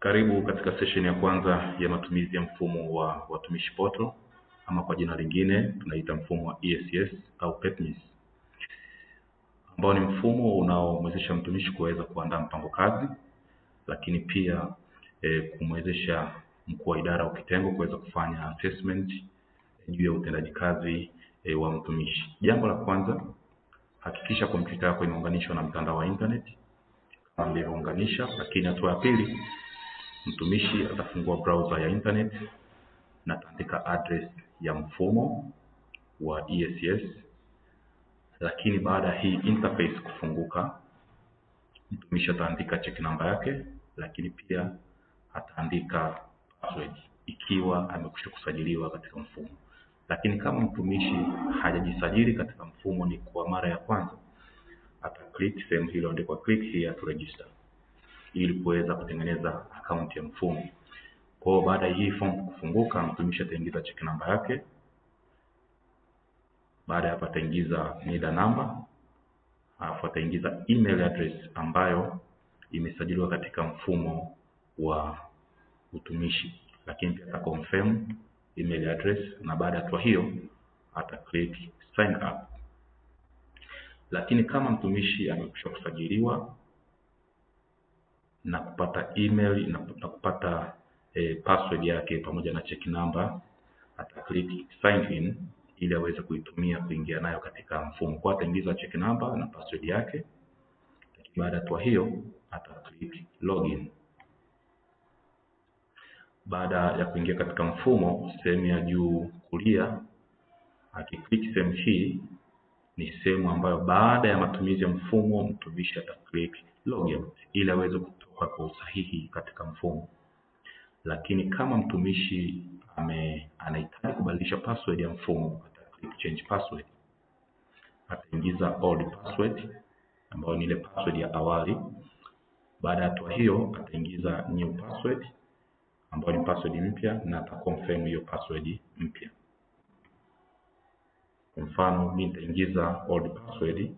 Karibu katika session ya kwanza ya matumizi ya mfumo wa watumishi portal, ama kwa jina lingine tunaita mfumo wa ESS au PEPMIS, ambao ni mfumo unaomwezesha mtumishi kuweza kuandaa mpango kazi, lakini pia kumwezesha mkuu wa idara au kitengo kuweza kufanya assessment juu ya utendaji kazi wa mtumishi. Jambo la kwanza, hakikisha kompyuta yako imeunganishwa na mtandao wa internet kama nilivyounganisha. Lakini hatua ya pili, mtumishi atafungua browser ya internet na ataandika address ya mfumo wa ESS. Lakini baada ya hii interface kufunguka, mtumishi ataandika check number yake, lakini pia ataandika password ikiwa amekwisha kusajiliwa katika mfumo. Lakini kama mtumishi hajajisajili katika mfumo, ni kwa mara ya kwanza, ata click sehemu hii iliyoandikwa click here to register ili kuweza kutengeneza akaunti ya mfumo. Kwa hiyo baada ya hii form kufunguka, mtumishi ataingiza check number yake. Baada ya hapo ataingiza NIDA number, alafu ataingiza email address ambayo imesajiliwa katika mfumo wa utumishi, lakini pia ata confirm email address, na baada ya hatua hiyo ata click sign up. Lakini kama mtumishi amekwisha kusajiliwa na kupata email na kupata password yake pamoja na check number, ata click sign in ili aweze kuitumia kuingia nayo katika mfumo. Kwa ataingiza check number na password yake. Baada ya hatua hiyo ata click login. Baada ya kuingia katika mfumo, sehemu ya juu kulia, akiklik sehemu hii ni sehemu ambayo baada ya matumizi ya mfumo mtumishi ata click login ili aweze kutoka kwa usahihi katika mfumo. Lakini kama mtumishi anahitaji kubadilisha password ya mfumo, ata click change password. Ataingiza old password ambayo ni ile password ya awali. Baada ya hatua hiyo ataingiza new password ambayo ni password mpya, na ata confirm hiyo password mpya. Kwa mfano mimi nitaingiza old password,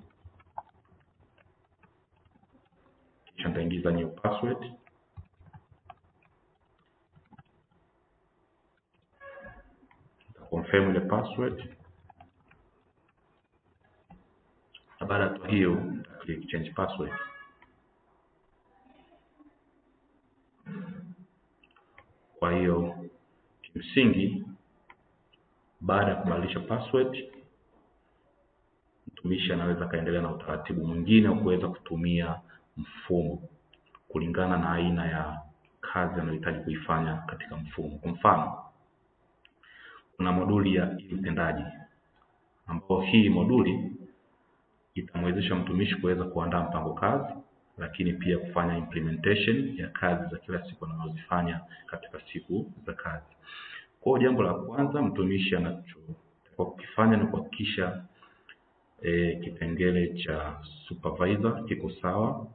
kisha nitaingiza new password, nita confirm ile password, na baada ya hatua hiyo nita click change password. Kwa hiyo kimsingi, baada ya kubadilisha password, mtumishi anaweza kaendelea na utaratibu mwingine wa kuweza kutumia mfumo kulingana na aina ya kazi anayohitaji kuifanya katika mfumo. Kwa mfano, kuna moduli ya utendaji, ambapo hii moduli itamwezesha mtumishi kuweza kuandaa mpango kazi, lakini pia kufanya implementation ya kazi za kila siku anazozifanya katika siku za kazi. Kwa hiyo jambo la kwanza mtumishi anachotakiwa kukifanya ni kuhakikisha kipengele cha supervisor kiko sawa.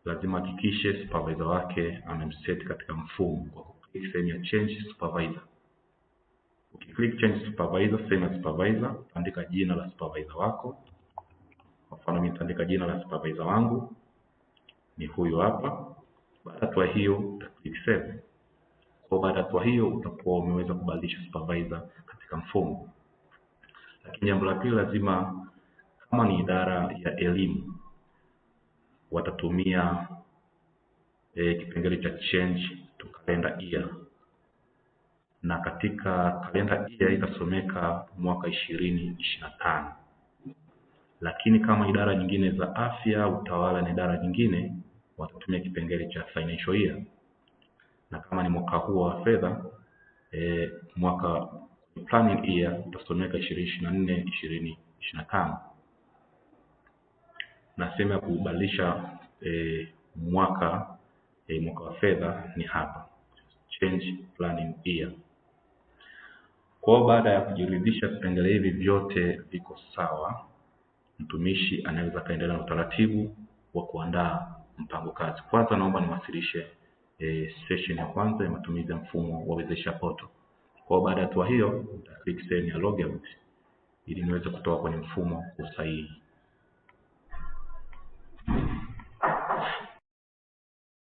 Lazima ahakikishe supervisor wake amemset katika mfumo kwa kuclick sehemu ya change supervisor. Ukiclick change supervisor, sehemu ya supervisor utaandika jina la supervisor wako. Kwa mfano mimi nitaandika jina la supervisor wangu ni huyu hapa. Baada ya hatua hiyo uta click save. Kwa baada ya hatua hiyo utakuwa umeweza kubadilisha supervisor katika mfumo. Lakini jambo la pili, lazima kama ni idara ya elimu watatumia kipengele cha change to calendar year, na katika calendar year itasomeka mwaka 2025. Lakini kama idara nyingine za afya, utawala na idara nyingine watatumia kipengele cha financial year, na kama ni mwaka huo wa fedha mwaka planning year utasomeka 2024 2025. Na sehemu ya kubadilisha mwaka wa fedha ni hapa change planning year. Kwa baada ya kujiridhisha vipengele hivi vyote viko sawa, mtumishi anaweza kaendelea na utaratibu wa kuandaa mpango kazi. Kwanza naomba niwasilishe session ya kwanza ya matumizi ya mfumo wa Wezesha Portal. Kwa baada ya hatua hiyo nita click sehemu ya logout ili niweze kutoka kwenye mfumo kwa usahihi.